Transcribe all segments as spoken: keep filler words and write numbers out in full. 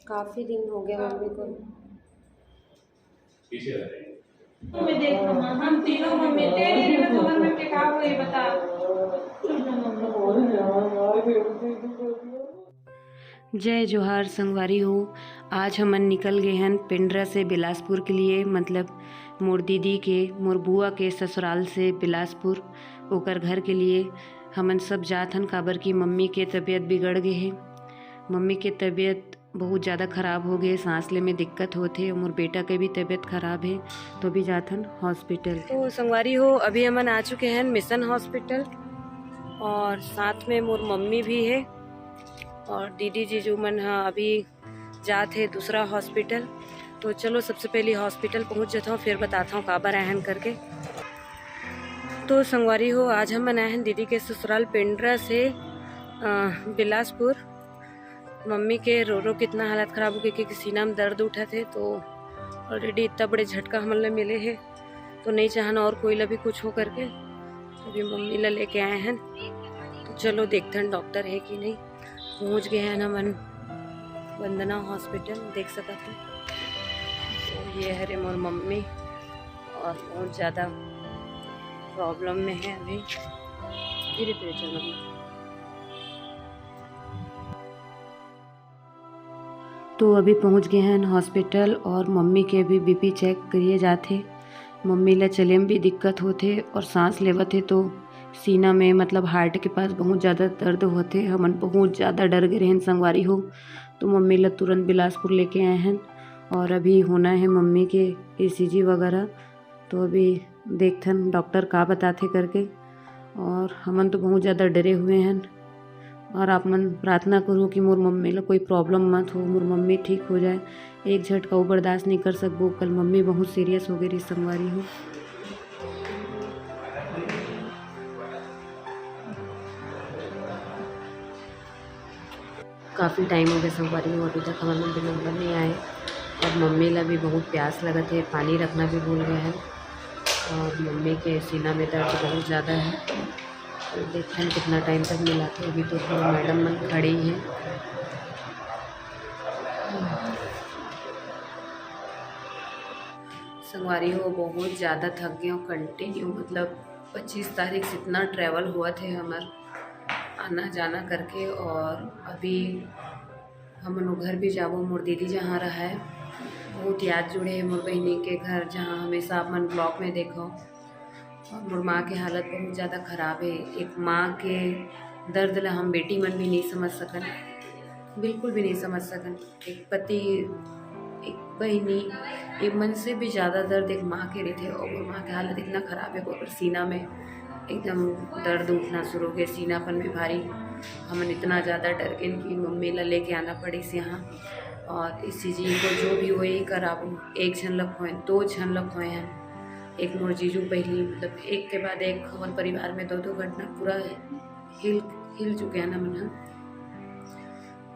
काफी दिन हो गया मम्मी को। मैं देख, हम तीनों मम्मी तेरी रे तो मन में के का होई बता। जय जोहार संगवारी हो। आज हमन निकल गए हन पेंड्रा से बिलासपुर के लिए, मतलब मोर दीदी के, मोर बुआ के ससुराल से बिलासपुर, ओकर घर के लिए। हमन सब जात हन, काबर कि मम्मी के तबीयत बिगड़ गए हे। मम्मी के तबीयत बहुत ज़्यादा खराब हो गए, सांस ले में दिक्कत होत हे। मोर बेटा के भी तबीयत खराब हे, तो अभी जात हन हॉस्पिटल। तो संगवारी हो, अभी हमन आ चुके हैं मिशन हॉस्पिटल और साथ में मोर मम्मी भी है और दीदी जीजू मन ह अभी जात हे दूसरा हॉस्पिटल। तो चलो, सबसे पहले हॉस्पिटल पहुंच जाता हूँ, फिर बताता हूँ काबर आए हन करके। तो संगवारी हो, आज हमन आए हन दीदी के ससुराल पेंड्रा से अ, बिलासपुर। मम्मी के रो रो कितना हालत खराब हो गई, क्योंकि सीना में दर्द उठा थे, तो ऑलरेडी इतना बड़े झटका हमन ला मिले हे, तो नहीं चाहन और कोई ला भी कुछ हो करके। अभी मम्मी ला लेके आए हैं, तो चलो देखते हैं डॉक्टर है कि नहीं। पहुंच गए हैं हमन वंदना हॉस्पिटल, देख सकत हो। तो ये हरे मोर मम्मी और बहुत ज़्यादा प्रॉब्लम में है अभी। धीरे धीरे चलो। तो अभी पहुंच गए हैं हॉस्पिटल और मम्मी के अभी बीपी चेक करिए जात हे। मम्मी ला चले में भी दिक्कत होत हे और सांस लेवत हे तो सीना में, मतलब हार्ट के पास बहुत ज़्यादा दर्द होत हे। हमन बहुत ज़्यादा डर गए रहन संगवारी हो, तो मम्मी ला तुरंत बिलासपुर लेके आए हैं और अभी होना है मम्मी के ईसीजी वगैरह। तो अभी देखथन डॉक्टर का बताथे करके। और हमन तो बहुत ज़्यादा डरे हुए हैं। और आप मन प्रार्थना करो कि मोर मम्मी ला कोई प्रॉब्लम मत हो, मोर मम्मी ठीक हो जाए। एक झटका वो बर्दाश्त नहीं कर सकबो। कल मम्मी बहुत सीरियस हो गई रही संगवारी हो। काफ़ी टाइम हो गया संगवारी हो, अभी तक हमर मन के नंबर नहीं आए। और मम्मी ला भी बहुत प्यास लगत है, पानी रखना भी भूल गए हैं। और मम्मी के सीना में दर्द बहुत ज़्यादा है। तो देखते हैं कितना टाइम तक मिलाते। अभी तो थोड़ा मैडम मन खड़ी हैं। संगवारी हो, बहुत ज़्यादा थक गए हूँ। कंटिन्यू मतलब पच्चीस तारीख से इतना ट्रैवल हुआ थे हमर आना जाना करके। और अभी हमन वो घर भी जाबो, मोर दीदी जहाँ रहा है। बहुत याद जुड़े है मोर बहिनी के घर, जहाँ हमेशा आप मन ब्लॉग में देखो। और मोर माँ के हालत बहुत ज़्यादा खराब है। एक माँ के दर्द ला हम बेटी मन भी नहीं समझ सकन, बिल्कुल भी नहीं समझ सकन। एक पति, एक बहिनी, ये मन से भी ज़्यादा दर्द एक माँ के रहिथे। और मोर माँ के हालत इतना खराब है, ओकर सीना में एकदम दर्द उठना शुरू हो गया, सीनापन में भारी। हमन इतना ज़्यादा डर गेन कि मम्मी ला लेके आना पड़िस यहाँ। और ईसीजी को जो भी वही कराबो, एक झन ला खोए, दो झन ला खोए हैं। एक मोर जीजू पहली, मतलब एक के बाद एक हमर परिवार में दो दो घटना पूरा हिल हिल चुके हैं ना मन ह।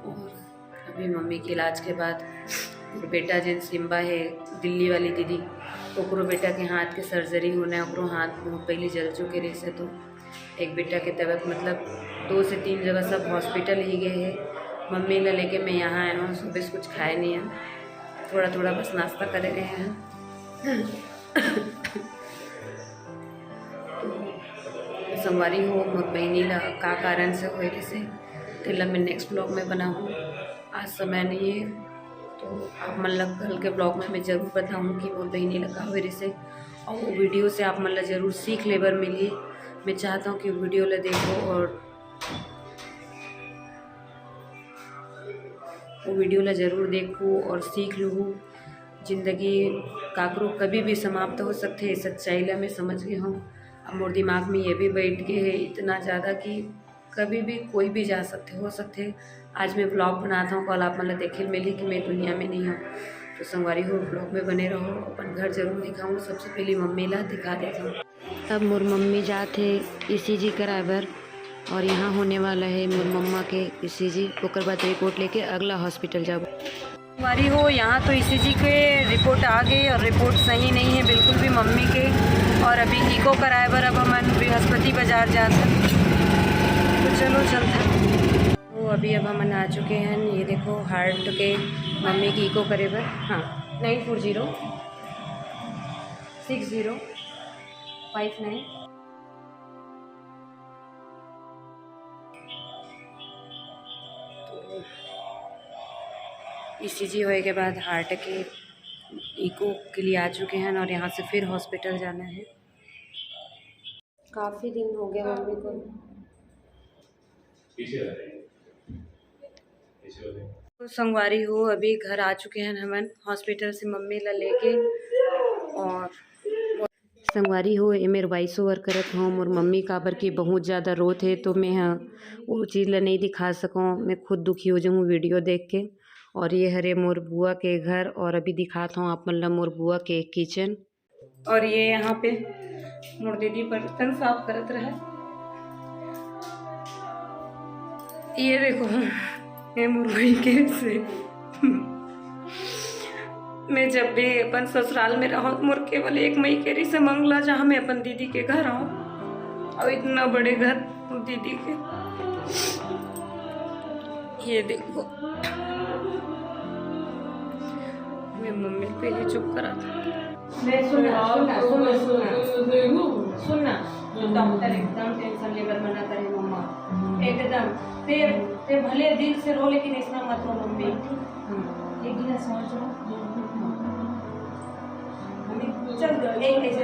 और अभी मम्मी के इलाज के बाद मोर बेटा जेन सिम्बा है, दिल्ली वाली दीदी, ओकरो बेटा के हाथ के सर्जरी होना है। ओकरो हाथ बहुत पहले जल चुके रहिस हे, तो एक बेटा के तबीयत मतलब दो से तीन जगह सब हॉस्पिटल ही गए है। मम्मी ला लेके मैं यहाँ आया हूँ, सुबह से कुछ खाए नहीं है, थोड़ा थोड़ा बस नाश्ता करे रहे हैं। संगवारी हो, मोर बहिनी ला का कारण से होए रहिसे, तेला मैं नेक्स्ट ब्लॉग में बनाहूँ। आज समय नहीं है, तो आप मन ला कल के ब्लॉग में मैं जरूर बताऊँ कि मोर बहिनी ला का होए रहिसे। और वो वीडियो से आप मन ला जरूर सीख ले बर मिलही। मैं चाहता हूँ कि वीडियो ला देखो और वो वीडियो ला जरूर देखो और सीख लूँ। जिंदगी काकरो कभी भी समाप्त हो सकथे, ये सच्चाई ला मैं समझ गए हूँ। अब मोर दिमाग में ये भी बैठ गए है इतना ज़्यादा कि कभी भी कोई भी जा सकथे, हो सकथे आज मैं ब्लॉग बनात हूँ, कल आप मन ला देखे ल मिलही कि मैं दुनिया में नहीं हूँ। तो संगवारी हो, ब्लॉग में बने रहो, अपन घर जरूर दिखाऊँ। सबसे पहले मम्मी ला दिखा देता हूँ। अब मोर मम्मी जात हे ईसीजी कराए बर और यहाँ होने वाला है मोर मम्मा के ईसीजी, ओकर बाद रिपोर्ट लेके अगला हॉस्पिटल जाबो। संगवारी हो, यहाँ तो ईसीजी के रिपोर्ट आ गई और रिपोर्ट सही नहीं है बिल्कुल भी मम्मी के। और अभी इको कराए बर अब हमन बृहस्पति बाजार जात हन। तो चलो चलते हैं। वो अभी अब हमन आ चुके हैं, ये देखो, हार्ट के मम्मी की इको करे बर। हाँ, nine four zero six zero five nine. तो ईसीजी होए के बाद हार्ट के इको के लिए आ चुके हैं और यहाँ से फिर हॉस्पिटल जाना है। काफ़ी दिन हो गया मम्मी को। तो संगवारी हो, अभी घर आ चुके हैं हमन हॉस्पिटल से मम्मी ला लेके। और संगवारी हो, ये मेर वॉइस ओवर करत हूँ मोर मम्मी, काबर कि बहुत ज़्यादा रोत हे, तो मैं ह वो चीज़ ला नहीं दिखा सकूँ, मैं खुद दुखी हो जाऊँ वीडियो देख के। और ये हरे मोर बुआ के घर, और अभी दिखात हूँ आप मन ला मोर बुआ के किचन। और ये यहाँ पे मोर दीदी बर्तन साफ करत रहे। ये देखो, ये मोर मइके से। मैं जब भी अपन ससुराल में रहूँ, मोर केवल एक मइके रहिसे मंगला, जहाँ मैं अपन दीदी के घर आऊँ। और इतना बड़े घर दीदी के। ये देखो, मैं मम्मी पे ही चुप करा था। ले सुन ना, सुन ना, सुन ना, सुन ना। सुन ना, डॉक्टर एकदम टेंशन लेबर मना करे मम्मा। एकदम। ते, ते भले दिल से रो, लेकिन ऐसा मत रो मम्मी। हम्म। एक गिलास और चलो। मम्मी, चल, एक ऐसे,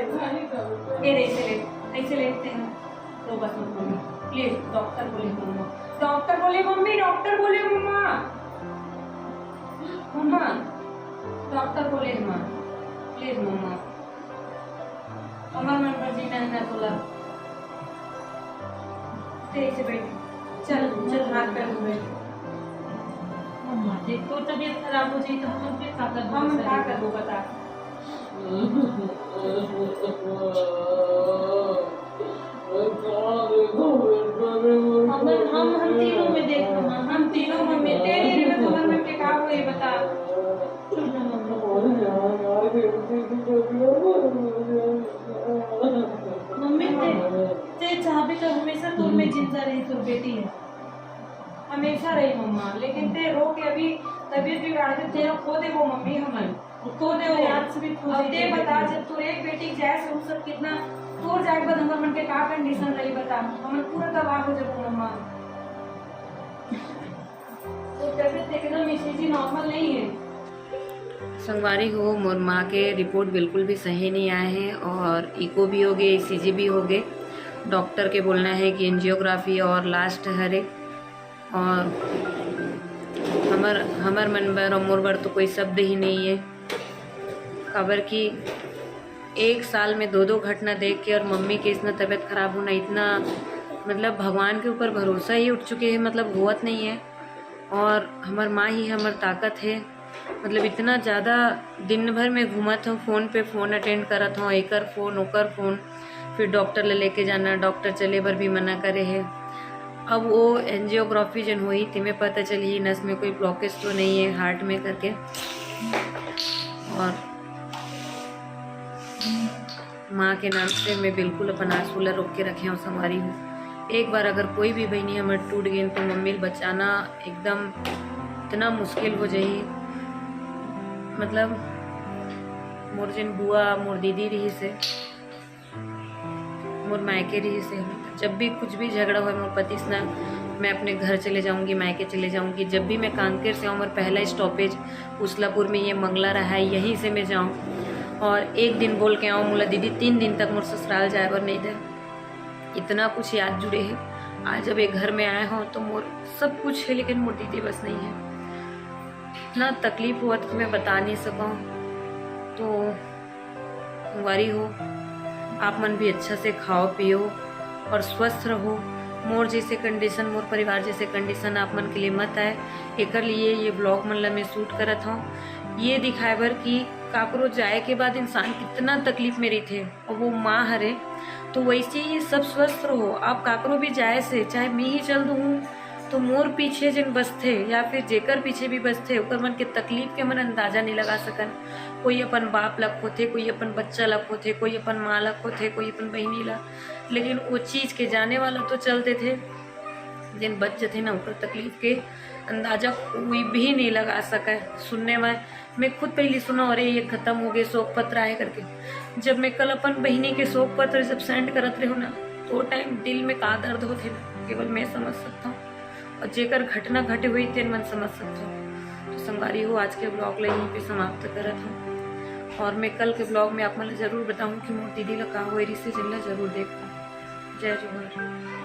ये ऐसे ले, ऐसे लेते हैं। तो बस मम्मी, प्लीज डॉक्टर बोले मम्मा, डॉक्टर बोले मम्मी, डॉक्टर बोले मम्मा, मम्मा, डॉक्टर बोले मम्मा, प्लीज मम्मा, हमार मन पर जीना है ना तोला। ठीक से बैठ, चल, चल, हाथ पैर धो बैठ। मम्मा, देख, तोर तबीयत खराब हो जाई तो हम फिर का करबो? हम का करबो, बता? अपन हम, हम तीनों में देख, हम, हम तीनों में, में तेरे में तो मन के का होए, बता। मम्मी, ते, ते चाहबे तो हमेशा तोर में जिंदा रही, तोर बेटी है, हमेशा रही मम्मा। लेकिन ते रो के अभी तबीयत बिगाड़ के तेरा खो देबो मम्मी हमन। खो दे हो। याद से भी खो अब दे। ते बता, जब तोर एक बेटी के जाए से हम सब कितना, तोर जाए के बाद हमर मन के का कंडीशन रही बता, हमन पूरा तबाह हो जाबो मम्मा। तो तबीयत एकदम ईसीजी नॉर्मल नहीं है। संगवारी हो, मोर माँ के रिपोर्ट बिल्कुल भी सही नहीं आए हैं और इको भी हो गए, ईसीजी भी हो गए। डॉक्टर के बोलना है कि एंजियोग्राफी और लास्ट हरे। और हमर, हमर मन बर और मोर बर तो कोई शब्द ही नहीं है, काबर कि एक साल में दो दो घटना देख के और मम्मी के इतना तबीयत खराब होना, इतना, मतलब, भगवान के ऊपर भरोसा ही उठ चुके है, मतलब, होवत नहीं है। और हमर माँ ही हमर ताकत है, मतलब, इतना ज़्यादा दिन भर में घूमत हूँ, फ़ोन पे फ़ोन अटेंड करत हूँ, एकर फ़ोन, ओकर फ़ोन, फिर डॉक्टर ले लेके जाना, डॉक्टर चले बर भी मना करे है। अब वो एंजियोग्राफी जन होई, तेमे पता चली नस में कोई ब्लॉकेज तो नहीं है हार्ट में करके। और माँ के नाम से मैं बिल्कुल अपन आंसू ला रोक के रखे हूँ, संगवारी हो। एक बार अगर कोई भी बहिनी हमर टूट गई तो मम्मी ल बचाना एकदम इतना मुश्किल हो जाई। मतलब, मोर जिन बुआ, मोर दीदी रहिसे, मोर मायके रहिसे, जब भी कुछ भी झगड़ा होए मोर पति से ना, मैं अपने घर चले जाऊँगी, मायके चले जाऊँगी। जब भी मैं कांकेर से आऊँ, मोर पहला स्टॉपेज उसलापुर में ये मंगला रहा है, यहीं से मैं जाऊँ। और एक दिन बोल के आऊँ, मोला दीदी तीन दिन तक मोर ससुराल जाए बर नहीं दे। इतना कुछ याद जुड़े है। आज जब एक घर में आए हों तो मोर सब कुछ है, लेकिन मोर दीदी बस नहीं है। इतना तकलीफ हुआ कि मैं बता नहीं सकूँ। तो संगवारी हो, आप मन भी अच्छा से खाओ पियो और स्वस्थ रहो। मोर जैसे कंडीशन, मोर परिवार जैसे कंडीशन आप मन के लिए मत आए, एकर लिए ये ब्लॉग मन ला मैं शूट करत हूँ, ये दिखाए बर कि काकरो जाए के बाद इंसान कितना तकलीफ में रहिथे। और वो माँ हरे, तो वैसे ही सब स्वस्थ रहो। आप काकरो भी जाए से, चाहे मैं ही चल दूँ, तो मोर पीछे जिन बसथे या फिर जेकर पीछे भी बसथे, ओकर मन के तकलीफ के मन अंदाजा नहीं लगा सकन। कोई अपन बाप ला खोथे, कोई अपन बच्चा ला खोथे, कोई अपन माँ ला खोथे, कोई अपन बहिनी ला, लेकिन वो चीज़ के जाने वाला तो चल देथे। जेन बच जथे ना, ओकर तकलीफ के अंदाजा कोई भी नहीं लगा सके। सुनने में मैं खुद पहली सुना, "अरे, ये खत्म हो गए शोक पत्र आए" करके। जब मैं कल अपन बहिनी के शोक पत्र जब सेंड करत रहे ना, तो टाइम दिल में का दर्द होथे ना, केवल मैं समझ सकता हूँ, और जेकर घटना घटे हुई तेन मन समझ सकता हूँ। तो संगवारी हो, आज के ब्लॉग ला यहीं पे समाप्त करत हूँ, और मैं कल के ब्लॉग में आप मन ला जरूर बताऊँ कि मोर दीदी ला का होए रिहिसे, जेन ला जरूर देखो। जय जोहार।